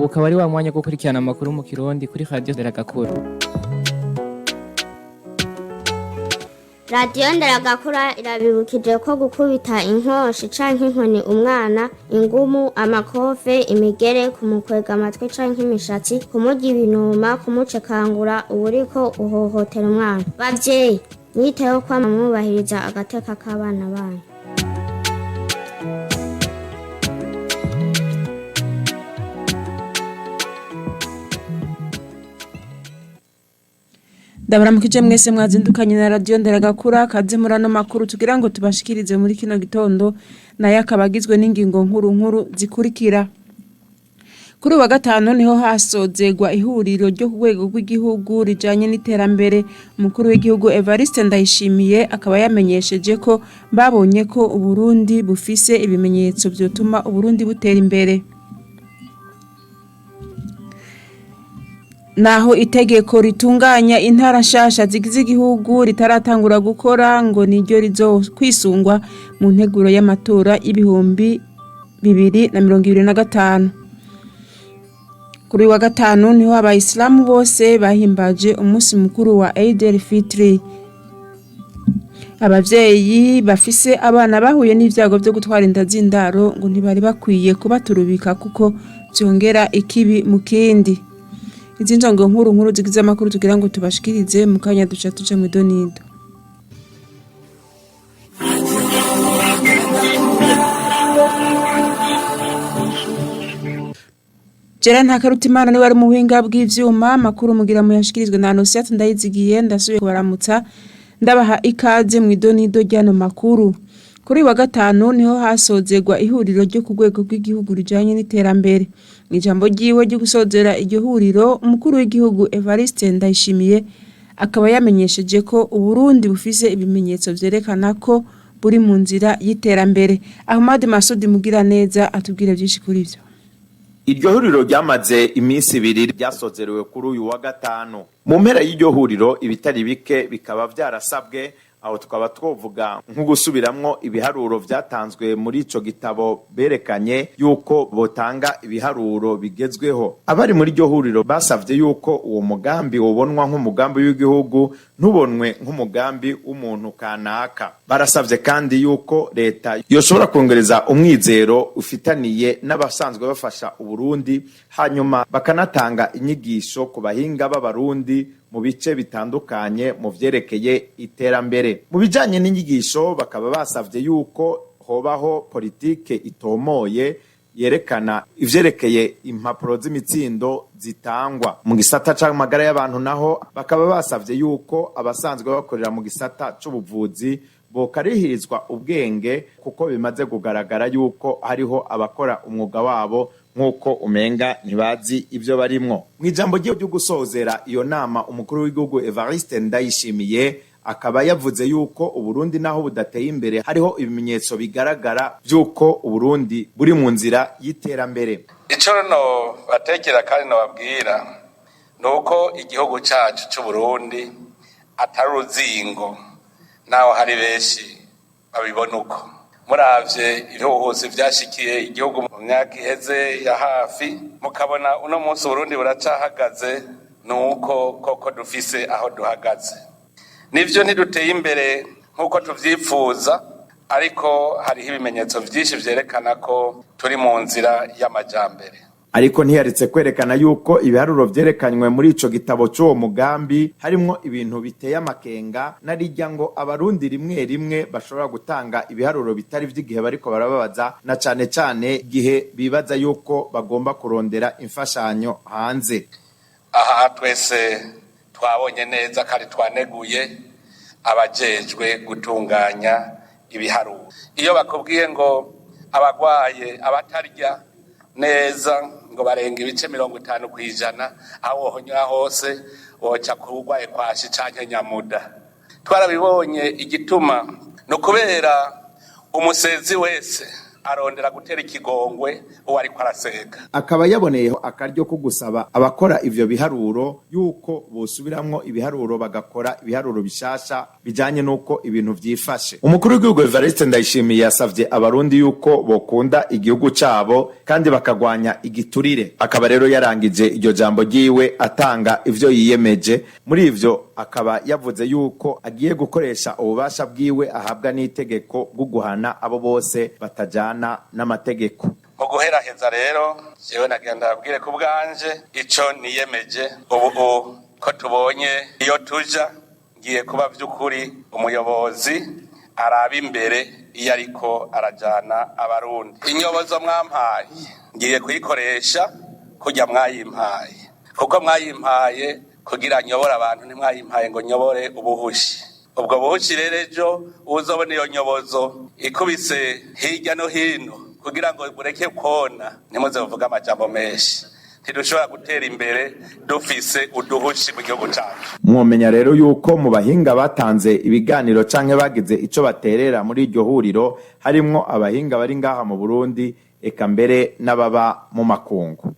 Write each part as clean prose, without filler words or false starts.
Ukaba ari wa mwanya wo gukurikirana amakuru mu Kirundi kuri Radio Nderagakura. Radiyo Nderagakura irabibukije ko gukubita inkoshi canke inkoni umwana, ingumu, amakofe, imigere, kumukwega amatwi canke imishatsi, kumurya ibinuma, kumucekangura, uba uriko uhohotera umwana. Bavyeyi, mwiteho kwama mwubahiriza agateka k'abana banyu. Ndabaramukije mwese mwazindukanye na Radio Nderagakura, kaze muri ano makuru tugira ngo tubashikirize muri kino gitondo, nayo akaba agizwe n'ingingo nkuru nkuru zikurikira. Kuri uwa gatanu niho hasozegwa ihuriro ryo ku rwego rw'igihugu rijanye n'iterambere. Umukuru w'igihugu Evariste Ndayishimiye akaba yamenyesheje ko babonye ko Uburundi bufise ibimenyetso vyotuma Uburundi butera imbere. Naho itegeko ritunganya intara nshasha zigize igihugu ritaratangura gukora, ngo niryo rizokwisungwa mu nteguro y'amatora y'2025. Kuri uyu wa gatanu niho abayisilamu bose bahimbaje umunsi mukuru wa Eid el-Fitri. Abavyeyi bafise abana bahuye n'ivyago vyo gutwara inda z'indaro ngo ntibari bakwiye kubaturubika kuko vyongera ikibi mu kindi. Izi njongo nkuru nkuru zigize amakuru tugira ngo tubashikirize mu kanya duca tuja mw'idonido. Gerard Ntakarutimana niwe ari mu buhinga bw'ivyuma, amakuru mugira muyashikirizwe na Anosiate Ndayizigiye. Ndasubiye kubaramutsa, ndabaha ikaze mw'idonido ry'ano makuru. Kuri uyu wa gatanu niho hasozegwa ihuriro ryo ku rwego rw'igihugu rijanye n'iterambere. Mw'ijambo ryiwe ryo gusozera iryo huriro, umukuru w'igihugu Evariste Ndayishimiye akaba yamenyesheje ko Uburundi bufise ibimenyetso vyerekana ko buri mu nzira y'iterambere. Ahmad Masudi Mugiraneza atubwire vyinshi kuri ivyo. Iryo huriro ryamaze iminsi ibiri, ryasozerewe kuri uyu wa gatanu. Mu mpera y'iryo huriro ibitari bike bikaba vyarasabwe, aho tukaba twovuga nko gusubiramwo ibiharuro vyatanzwe muri ico gitabo berekanye yuko botanga ibiharuro bigezweho. Abari muri iryo huriro basavye yuko uwo mugambi wobonwa nk'umugambi w'igihugu, ntubonwe nk'umugambi w'umuntu kanaka. Barasavye kandi yuko leta yoshobora kongereza umwizero ufitaniye n'abasanzwe bafasha Uburundi, hanyuma bakanatanga inyigisho ku bahinga b'Abarundi mu bice bitandukanye mu vyerekeye iterambere. Mu bijanye n'inyigisho bakaba basavye yuko hobaho politike itomoye yerekana ivyerekeye impapuro z'imitsindo zitangwa. Mu gisata c'amagara y'abantu naho bakaba basavye yuko abasanzwe bakorera mu gisata c'ubuvuzi bokarihirizwa ubwenge, kuko bimaze kugaragara yuko hariho abakora umwuga wabo nk'uko umenga ntibazi ibyo barimwo. Mu ijambo ryo gusozera iyo nama, umukuru w'igihugu Evariste Ndayishimiye akaba yavuze yuko Uburundi naho budateye imbere hariho ibimenyetso bigaragara vy'uko Uburundi buri mu nzira y'iterambere. Ico no batekera kandi nobabwira ni uko igihugu cacu c'Uburundi atari uruzingo, naho hari benshi babibona uko. Muravye ibihuhusi vyashikiye igihugu mu myaka iheze ya hafi, mukabona uno munsi Uburundi buracahagaze, ni uko koko dufise aho duhagaze. Nivyo, ntiduteye imbere nk'uko tuvyifuza, ariko hariho ibimenyetso vyinshi vyerekana ko turi mu nzira y'amajambere. Ariko ntiyaretse kwerekana yuko ibiharuro vyerekanywe muri ico gitabo c'uwo mugambi harimwo ibintu biteye amakenga, narirya ngo Abarundi rimwe rimwe bashobora gutanga ibiharuro bitari vy'igihe bariko barababaza, na cane cane igihe bibaza yuko bagomba kurondera imfashanyo hanze. Aha twese twabonye neza kandi twaneguye abajejwe gutunganya ibiharuro. Iyo bakubwiye ngo abagwaye, abatarya neza ngo barenga ibice 50%, aho wohonyura hose woca kurwaye kwashi canke nyamuda. Twarabibonye igituma, ni ukubera umusezi wese Arondera gutera ikigongwe uwo ariko arasenga. Akaba yaboneyeho akaryo ko gusaba abakora ivyo biharuro yuko bosubiramwo ibiharuro, bagakora ibiharuro bishasha bijanye n'uko ibintu vyifashe. Umukuru w'igihugu Evariste Ndayishimiye yasavye abarundi yuko bokunda igihugu cabo kandi bakagwanya igiturire. Akaba rero yarangije iryo jambo ryiwe atanga ivyo yiyemeje. Muri ivyo akaba yavuze yuko agiye gukoresha ububasha bwiwe ahabwa n'itegeko bwo guhana abo bose batajana n'amategeko. Mu guheraheza rero, jewe nagenda abwire ku bwanje ico niyemeje ubu ko tubonye iyo tuja. Ngiye kuba vy'ukuri umuyobozi araba imbere iyo ariko arajana abarundi. Inyobozo mwampaye ngiye kuyikoresha kurya mwayimpaye, kuko mwayimpaye kugira nyobore abantu, ntimwayimpaye ngo nyobore ubuhushi. Ubwo buhushi rero, ejo uzobona iyo nyobozo ikubise hirya no hino kugira ngo bureke kona, ntimuze buvuge amajambo menshi. Ntidushobora gutera imbere dufise uduhushi mu gihugu cacu. Mwomenya rero yuko mu bahinga batanze ibiganiro canke bagize ico baterera muri iryo huriro harimwo abahinga bari ngaha mu Burundi, eka mbere n'ababa mu makungu.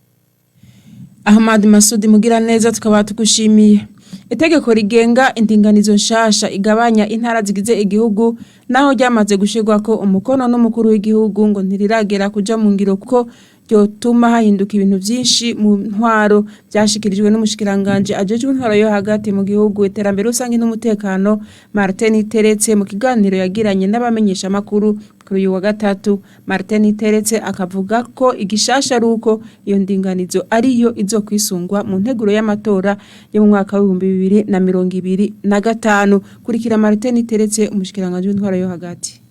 Ahmad Masudi Mugiraneza, tukaba tugushimiye. Itegeko rigenga indinganizo nshasha igabanya intara zigize igihugu, naho ryamaze gushirwako umukono n'umukuru w'igihugu, ngo ntiriragera kuja mu ngiro kuko ryotuma hahinduka ibintu vyinshi mu ntwaro. Vyashikirijwe n'umushikiranganje ajejwe intwaro yo hagati mu gihugu, iterambere rusange n'umutekano, Martin Teretse, mu kiganiro yagiranye n'abamenyesha makuru kuri uyu wa gatatu. Martin Teretse akavuga ko igishasha ari uko iyo ndinganizo ariyo izokwisungwa mu nteguro y'amatora yo mu mwaka w'2025. Kurikira Martin Teretse, umushikiranganje w'intwaro yo hagati.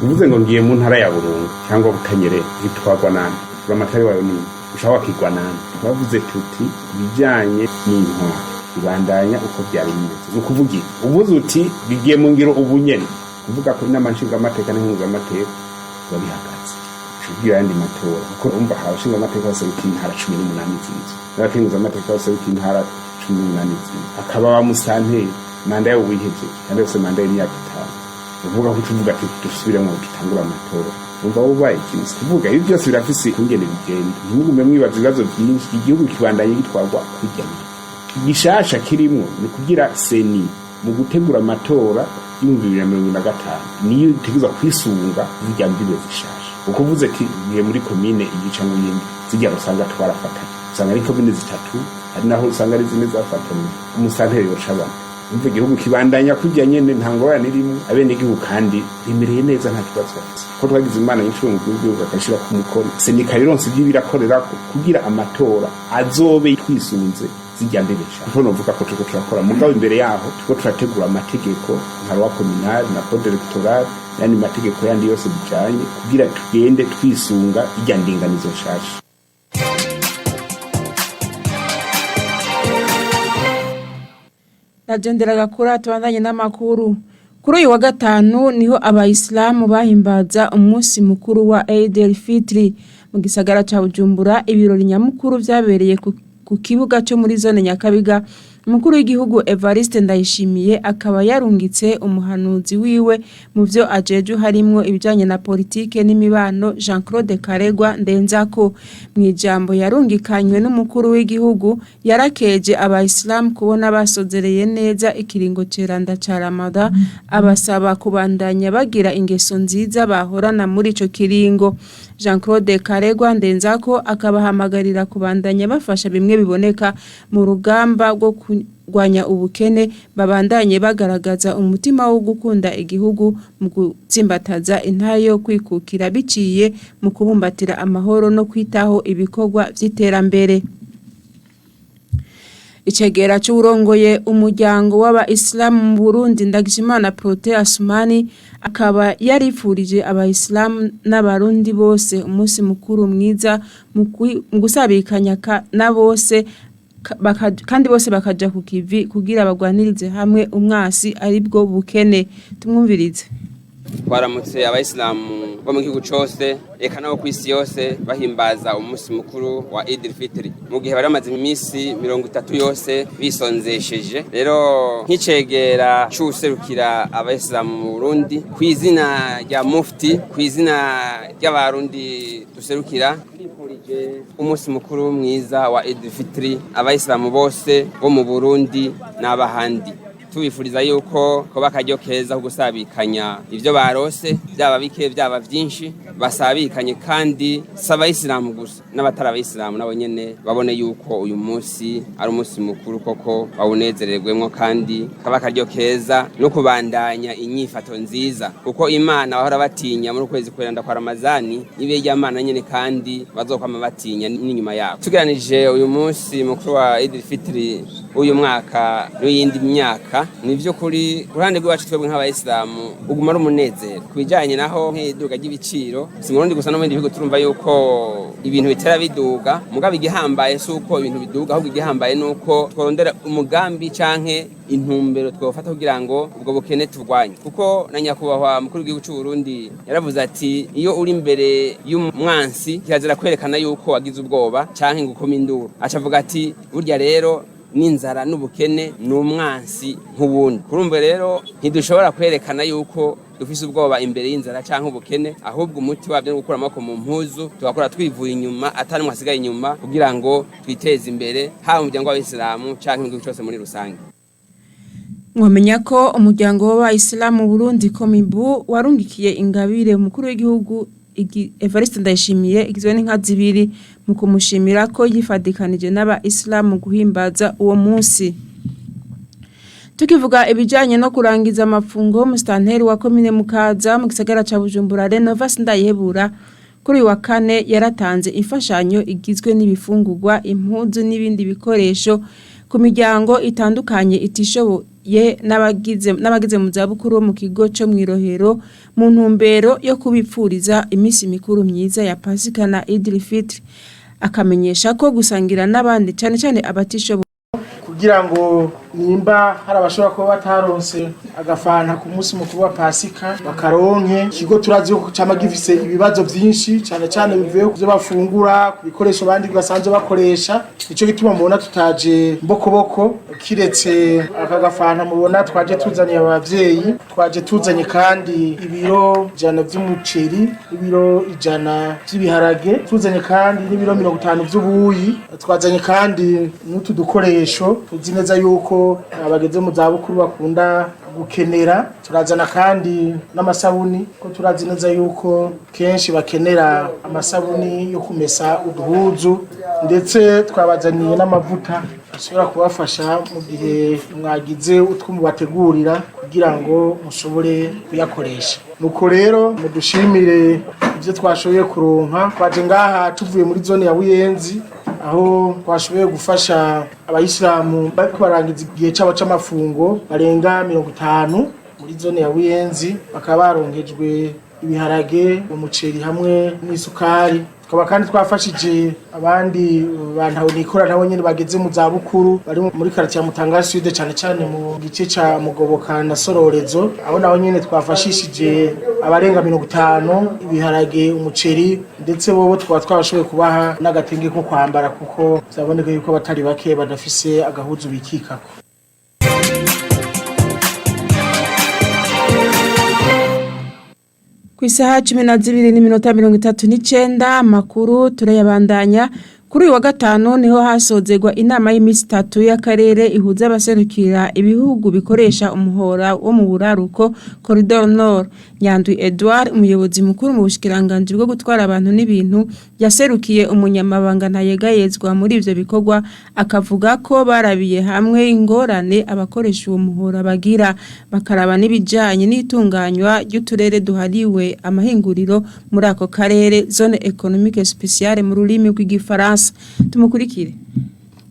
Uvuze ngo ngiye mu ntara ya Burunga cyangwa Butanyerera, zitwagwa nande? Buramatari wayo ni ushaka wakigwa nande? Twavuze tuti ibijyanye n'intwaro bibandanya uko byari bimeze. Ni ukuvuga iki? Uvuze uti bigiye mu ngiro ubu nyene, kuvuga ko inama nshingamateka n'inkungamateka biba bihagaze, ushobora ayandi matora, kuko urumva hari abashingamateka baseruka intara 18 zizwe, n'abakenguzamateka baseruka intara 18 zizwe, akaba ba musanteri manda yabo wihevye kandi yose manda y'imyaka 5. Uvuga ko tuvuga ati dusubiremo dutangure amatora, umva ubaye ikintu. Kuvuga ibi byose birafise ukungene bigenda. Ntimugume mwibaza ibibazo byinshi. Igihugu kibandanye gitwarwa kurya nyene. Igishasha kirimwo ni kugira CENI mu gutegura amatora y'2025 niyo itegerezwa kwisunga zirya mbibe zishasha. Uko uvuze ati ngiye muri komine igica ngo yindi zirya, usanga twarafatanye, usanga ari komine zitatu, hari naho usanga ari zine zafatanye, umusanteri yoca abantu. Umva, igihugu kibandanya kurya nyene, nta ngorane irimwo. Abenegihugu kandi bimereye neza, nta kibazo bafise, ko twagize imana nyinshi mu gihugu akashira ku mukono. CENI ikabironse ibyo birakorerako kugira amatora azobe twisunze zirya mbere cyane. Kuko novuga ko turiko turakora, mugabo imbere yaho turiko turategura amategeko nka loi communale na code électoral n'ayandi mategeko yandi yose bijanye, kugira tugende twisunga irya ndinganizo nshasha. Radio Nderagakura, tubandanye n'amakuru. Kuri uyu wa gatanu niho abayisilamu bahimbaza umunsi mukuru wa Eid el-Fitri mu gisagara ca Bujumbura. Ibirori nyamukuru vyabereye ku kibuga cyo muri zone Nyakabiga. Umukuru w'igihugu Evariste Ndayishimiye akaba yarungitse umuhanuzi wiwe mu vyo ajeju harimwo ibijanye na politike n'imibano, Jean Claude Karegwa Ndenzako. Mu ijambo yarungikanywe n'umukuru w'igihugu, yarakeje abayisilamu kubona basozereye neza ikiringo ceranda ca Ramadan, abasaba kubandanya bagira ingeso nziza bahorana muri ico kiringo. Jean Claude Karegwa Ndenzako akabahamagarira kubandanya bafasha bimwe biboneka mu rugamba rwo kurwanya ubukene, babandanye bagaragaza umutima wo gukunda igihugu mu gutsimbataza intayo yo kwikukira biciye mu kubumbatira amahoro no kwitaho ibikorwa vy'iterambere. Icegera c'uwurongoye umuryango w'abayisilamu mu Burundi, Ndagijimana Protais Asumani, akaba yarifurije abayisilamu n'abarundi bose umunsi mukuru mwiza mu gusabikanya na bose, kandi bose bakaja ku kivi kugira bagwanirize hamwe umwasi aribwo bukene. Tumwumvirize. Twaramutse abayisilamu bo mu gihugu cose, eka nabo kw'isi yose, bahimbaza umunsi mukuru wa Eid al-Fitr, mu gihe bari bamaze iminsi 30 yose bisonzesheje. Rero nk'icegera c'uwuserukira abayisilamu mu Burundi, kw'izina rya mufti, kw'izina ry'abarundi duserukira, ndifurije umunsi mukuru mwiza wa Eid al-Fitr abayisilamu bose bo mu Burundi n'abahandi, tubifuriza yuko koba akaryo keza ko gusabikanya ivyo barose, byaba bike byaba vyinshi, basabikanye. Kandi si abayisilamu gusa, n'abatari abayisilamu nabo nyene babone yuko uyu munsi ari umunsi mukuru koko, bawunezererwemwo, kandi kaba akaryo keza no kubandanya inyifato nziza, kuko Imana bahora batinya muri ukwezi kweranda kwa Ramazani nibe ry'Amana nyene, kandi bazokwama batinya n'inyuma yabo. Tugeranije uyu munsi mukuru wa Eid al-Fitr uyu mwaka n'iyindi myaka, ni vy'ukuri ku ruhande rw'iwacu twebwe nk'abayisilamu uguma ari umunezero. Ku bijanye naho nk'iduga ry'ibiciro, si mu Burundi gusa, no mu bindi bihugu turumva yuko ibintu bitera biduga. Mugabo igihambaye si uko ibintu biduga, ahubwo igihambaye ni uko tworondera umugambi canke intumbero twofata kugira ngo ubwo bukene turwanye, kuko na nyakubahwa mukuru w'igihugu c'u Burundi yaravuze ati: "Iyo uri imbere y'umwansi kirazira kwerekana yuko wagize ubwoba canke ngo ukome induru." Aca avuga ati: "Burya rero n'inzara n'ubukene ni umwansi nk'uwundi." Kurumva rero ntidushobora kwerekana yuko dufise ubwoba imbere y'inzara canke ubukene, ahubwo umuti wabyo ni gukura amaboko mu mpuzu, tugakora twivuye inyuma, atari asigaye inyuma, kugira ngo twiteze imbere, haba mu muryango w'abayisilamu canke mu gihugu cose muri rusange. Mwamenya ko umuryango w'abayisilamu mu Burundi Komibu warungikiye ingabire umukuru w'igihugu Evariste Ndayishimiye igizwe n'inka zibiri, mu kumushimira ko yifadikanije n'abayisilamu mu guhimbaza uwo munsi. Tukivuga ibijanye no kurangiza amafungo, mustanteri wa komine Mukaza mu gisagara ca Bujumbura, Renova Sindayihebura, kuri uyu wa kane yaratanze imfashanyo igizwe n'ibifungurwa, impuzu n'ibindi bikoresho ku miryango itandukanye itishoboye n'abagize mu zabukuru bo mu kigo cyo mw'irohero, mu ntumbero yo kubipfuriza iminsi mikuru myiza ya Pasika na Eid al-Fitr, akamenyesha ko gusangira n'abandi, cyane cyane abatishoboye. Kugira ngo nimba hari abashobora kuba bataronse agafanta ku munsi mukuru wa Pasika bakaronke. Ikigo turazi ko cama gifise ibibazo vyinshi, cane cane bivuye ku vyo bafungura, ku bikoresho bandi basanzwe bakoresha. Nico gituma mubona tutaje mbokoboko. Kiretse aka gafanta mubona twaje tuzaniye abavyeyi, twaje tuzanye kandi ibiro 100 vy'umuceri, ibiro 100 vy'ibiharage, tuzanye kandi n'ibiro 50 vy'ubuyi, twazanye kandi n'utu dukoresho tuzi neza yuko abageze mu zabukuru bakunda gukenera. Turazana kandi n'amasabuni, ko turazi neza yuko kenshi bakenera amasabuni yo kumesa uduhuzu, ndetse twabazaniye n'amavuta ashobora kubafasha mu gihe mwagize utwo mubategurira, kugira ngo mushobore kuyakoresha. Nuko rero mudushimire ibyo twashoboye kuronka. Twaje ngaha tuvuye muri zone ya Buyenzi, aho twashoboye gufasha abayisilamu bariko barangiza igihe cabo c'amafungo barenga 50 muri zone ya Buyenzi, bakaba baronkejwe ibiharage, umuceri hamwe n'isukari. Tukaba kandi twafashije abandi bantu nikora nabo nyene bageze mu zabukuru bari muri quartier ya Mutanga Sud, cane cane mu gice ca Mugoboka na Sororezo, aho naho nyene twafashishije abarenga 50 ibiharage, umuceri, ndetse bobo tukaba twabashoboye kubaha n'agatenge ko kwambara, kuko vyaboneka yuko abatari bake badafise agahuzu bikikako. Ku isaha 12:39, amakuru turayabandanya. Kuri uyu wa gatanu niho hasozegwa inama y'iminsi 3 y'akarere ihuza abaserukira ibihugu bikoresha umuhora wo mu buraruko, Corridor Nord. Nyandwi Edouard, umuyobozi mukuru mu bushikiranganji bwo gutwara abantu n'ibintu, yaserukiye umunyamabanga ntayegayezwa muri ivyo bikorwa, akavuga ko barabiye hamwe ingorane abakoresha uwo muhora bagira, bakaraba n'ibijanye n'itunganywa ry'uturere duhariwe amahinguriro muri ako karere, zone économique spéciale mu rurimi rw'igifaransa. Tumukurikire.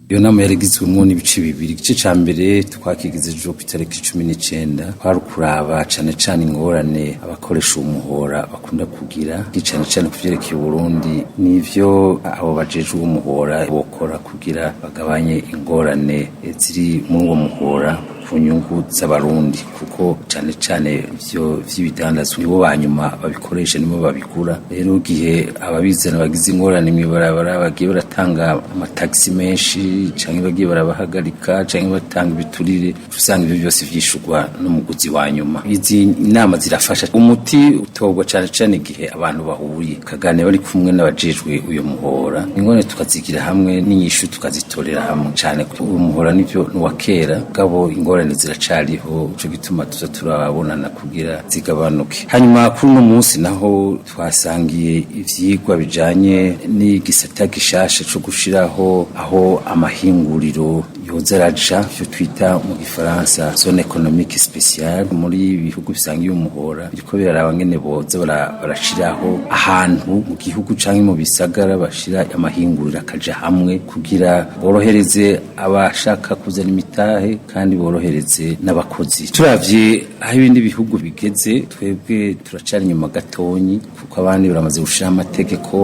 Iyo nama yarigizwemwo n'ibice bibiri. Igice ca mbere twakigize ejo kw'itariki 19, kwari ukuraba cane cane ingorane abakoresha umuhora bakunda kugira, cane cane ku vyerekeye Uburundi, n'ivyo abo bajejwe umuhora bokora kugira bagabanye ingorane ziri muri uwo muhora. ku nyungu z'abarundi, kuko cane cane ivyo vy'ibidandazwa nibo banyuma babikoresha, nibo babigura. Rero igihe ababizana bagize ingorane mw'ibarabara, bagiye baratanga amatagisi menshi canke bagiye barabahagarika canke batanga ibiturire, usanga ivyo byose vyishurwa n'umuguzi wa nyuma. Izi inama zirafasha. Umuti utorwa cane cane igihe abantu bahuye kaganira bari kumwe n'abajejwe uyo muhora, ingorane tukazigira hamwe n'inyishu tukazitorera hamwe. Cane uyu muhora nivyo n'uwa kera, gabo ingorane ziracariho, ico gituma tuza turabonana kugira zigabanuke. Hanyuma kuri uno munsi naho twasangiye ivyigwa bijanye n'igisata gishasha co gushiraho aho amahinguriro yoza araja, ivyo twita mu gifaransa zone économique spéciale. Muri bihugu bisangiye umuhora biriko biraraba ngene boza barashiraho ahantu mu gihugu canke mu bisagara bashira amahinguriro akaja hamwe, kugira borohereze abashaka kuzana imitahe kandi borohereze n'abakozi. Turavye aho ibindi bihugu bigeze, twebwe turacari inyuma gatonyi, kuko abandi baramaze gushiraho amategeko,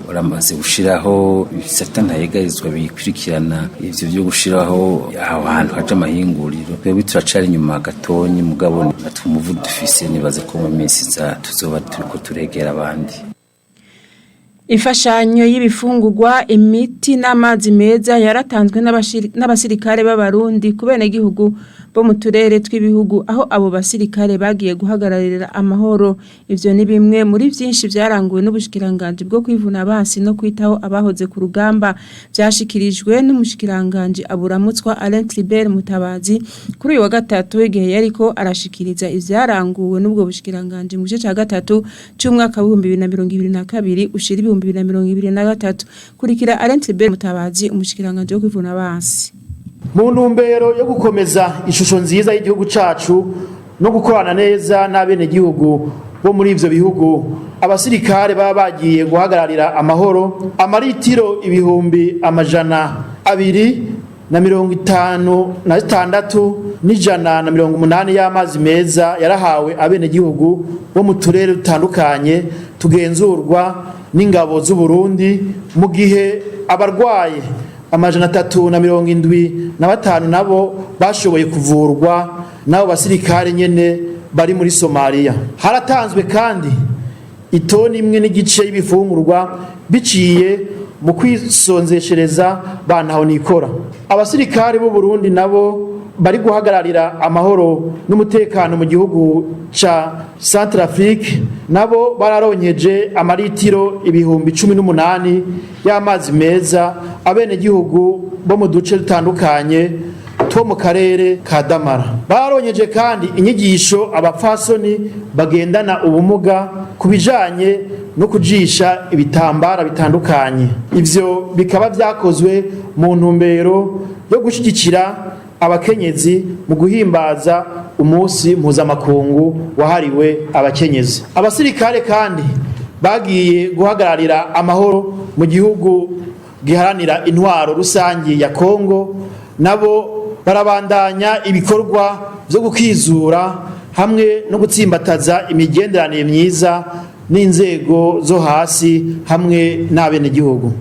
baramaze gushiraho ibisata ntayegarizwa bikurikirana ivyo vyo gushiraho aho hantu haja amahinguriro. Twebwe turacari inyuma gatonyi, mugabo natwe umuvu dufise, nibaza ko mu minsi iza tuzoba turiko turegera abandi. Imfashanyo y'ibifungurwa, imiti n'amazi meza yaratanzwe n'abasirikare b'abarundi ku benegihugu bo mu turere tw'ibihugu aho abo basirikare bagiye guhagararira amahoro. Ivyo ni bimwe muri vyinshi vyaranguwe n'ubushikiranganji bwo kwivuna abansi no kwitaho abahoze ku rugamba, vyashikirijwe n'umushikiranganji aburamutswa Alain Tribert Mutabazi kuri uyu wa gatatu, igihe yariko arashikiriza ivyaranguwe n'ubwo bushikiranganji mu gice ca gatatu c'umwaka w'ibihumbi 2022 ushira 2023. Kurikira Alain Tribert Mutabazi, umushikiranganji wo kwivuna abansi. Mu ntumbero yo gukomeza ishusho nziza y'igihugu cacu no gukorana neza n'abenegihugu bo muri ivyo bihugu abasirikare baba bagiye guhagararira amahoro, amaritiro 256,180 y'amazi meza yarahawe abenegihugu bo mu turere dutandukanye tugenzurwa n'ingabo z'u Burundi, mu gihe abarwaye 375 nabo bashoboye kuvurwa n'abo basirikare nyene bari muri Somalia. Haratanzwe kandi itoni 1.5 y'ibifungurwa biciye mu kwisonzeshereza bantaho nikora. Abasirikare b'u Burundi nabo bari guhagararira amahoro n'umutekano mu gihugu ca Centrafrique nabo bararonkeje amaritiro 18,000 y'amazi meza abenegihugu bo mu duce dutandukanye two mu karere ka Damara. Bararonkeje kandi inyigisho abapfasoni bagendana ubumuga ku bijanye no kujisha ibitambara bitandukanye. Ivyo bikaba vyakozwe mu ntumbero yo gushigikira abakenyezi mu guhimbaza umunsi mpuzamakungu wahariwe abakenyezi. Abasirikare kandi bagiye guhagararira amahoro mu gihugu giharanira intwaro rusangi ya Kongo nabo barabandanya ibikorwa vyo gukizura hamwe no gutsimbataza imigenderanire myiza n'inzego zo hasi hamwe n'abenegihugu.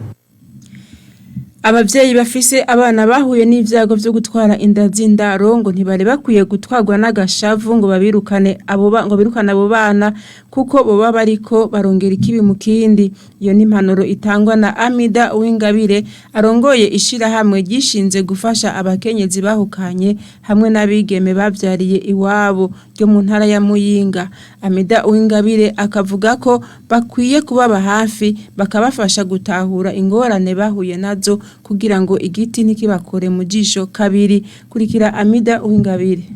Abavyeyi bafise abana bahuye n'ivyago vyo gutwara inda z'indaro ngo ntibari bakwiye gutwarwa n'agashavu ngo babirukane abo ngo birukane abo bana, kuko boba bariko barongera ikibi mu kindi. Iyo ni impanuro itangwa na Amida Uwingabire, arongoye ishirahamwe ryishinze gufasha abakenyezi bahukanye hamwe n'abigeme bavyariye iwabo ryo mu ntara ya Muyinga. Amida Uwingabire akavuga ko bakwiye kubaba hafi, bakabafasha gutahura ingorane bahuye nazo, kugira ngo igiti ntikibakore mu jisho kabiri. Kurikira Amida Uwingabire.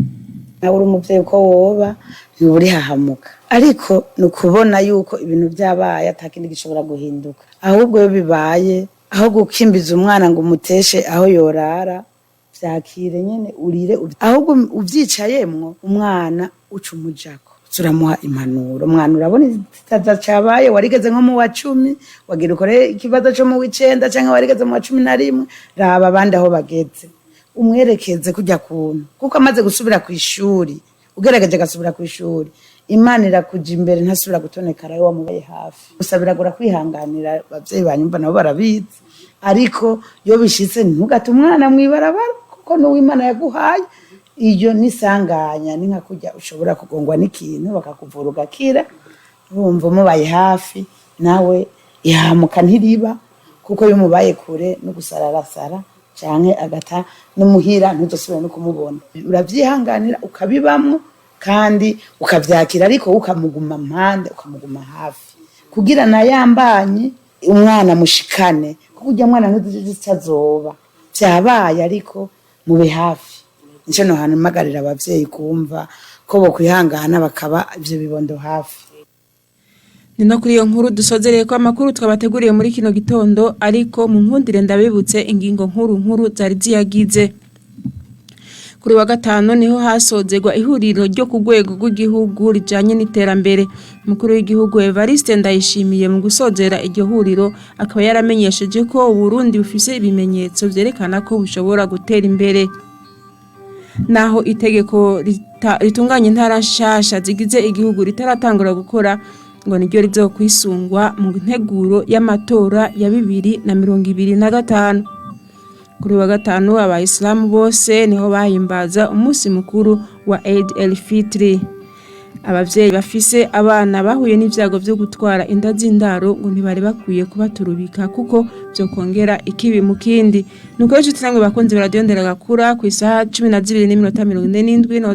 Nawe uri umuvyeyi, uko woba ntiburi hahamuka, ariko ni ukubona yuko ibintu byabaye atakindi gishobora guhinduka. Ahubwo iyo bibaye, aho gukimbiza umwana ngo umuteshe aho yorara, vyakire nyene urire, ahubwo uvyicayemwo umwana uca umujako, turamuha impanuro: "Mwana, urabona igitaza cabaye, warigeze nko mu wa 10, wagira ukore ikibazo co mu w'icenda, canke warigeze mu wa 11, raba abandi aho bageze." Umwerekeze kujya kuntu, kuko amaze gusubira ku ishuri, ugerageje agasubira ku ishuri, Imana irakuja imbere, ntasubira gutonekara iyo wamubaye hafi. Gusa biragora kwihanganira abavyeyi banyumva, nabo barabizi. Ariko iyo bishitse, ntugate umwana mw'ibarabara, kuko n'uwo Imana yaguhaye. Iyo nisanganya ni nka kurya ushobora kugongwa n'ikintu bakakuvura ugakira. Urumva umubaye hafi nawe ihamuka ntiriba, kuko iyo umubaye kure no gusararasara canke agata n'umuhira, ntuzosubire no kumubona. Uravyihanganira, ukabibamwo kandi ukavyakira, ariko ukamuguma mpande, ukamuguma hafi kugira na yambanye umwana mushikane, kuko urya mwana ntuzi azoba vyabaye, ariko mube hafi. Nico nohamagarira abavyeyi kumva ko bokwihangana, bakaba ivyo bibondo hafi. Ni no kuri iyo nkuru dusozereye ko amakuru twabateguriye muri kino gitondo, ariko mu nkundire ndabibutse ingingo nkuru nkuru zari ziyagize. Kuri wa gatanu niho hasozerwa ihuriro ryo ku rwego rw'igihugu rijanye n'iterambere. Umukuru w'igihugu Evariste Ndayishimiye mu gusozera iryo huriro akaba yaramenyesheje ko Uburundi bufise ibimenyetso vyerekana ko bushobora gutera imbere. Naho itegeko ritunganya intara nshasha zigize igihugu ritaratangura gukora, ngo niryo rizokwisungwa mu nteguro y'amatora ya 2025. Kuri wa gatanu abayisilamu bose niho bahimbaza umunsi mukuru wa Eid el Fitri. Abavyeyi bafise abana bahuye n'ivyago vyo gutwara inda z'indaro ngo ntibari bakwiye kubaturubika, kuko vyokongera ikibi mu kindi. Nuko inshuti namwe bakunzi ba radiyo Nderagakura, ku isaha 12:47 niho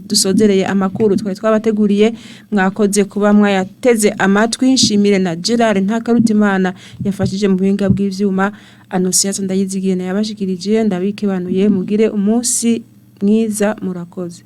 dusozereye amakuru twari twabateguriye. Mwakoze kuba mwayateze amatwi. Nshimire na Gerard Ntakarutimana yafashije mu buhinga bw'ivyuma. Anosiata Ndayizigiye yabashikirije, ndabikebanuye, mugire umunsi mwiza, murakoze.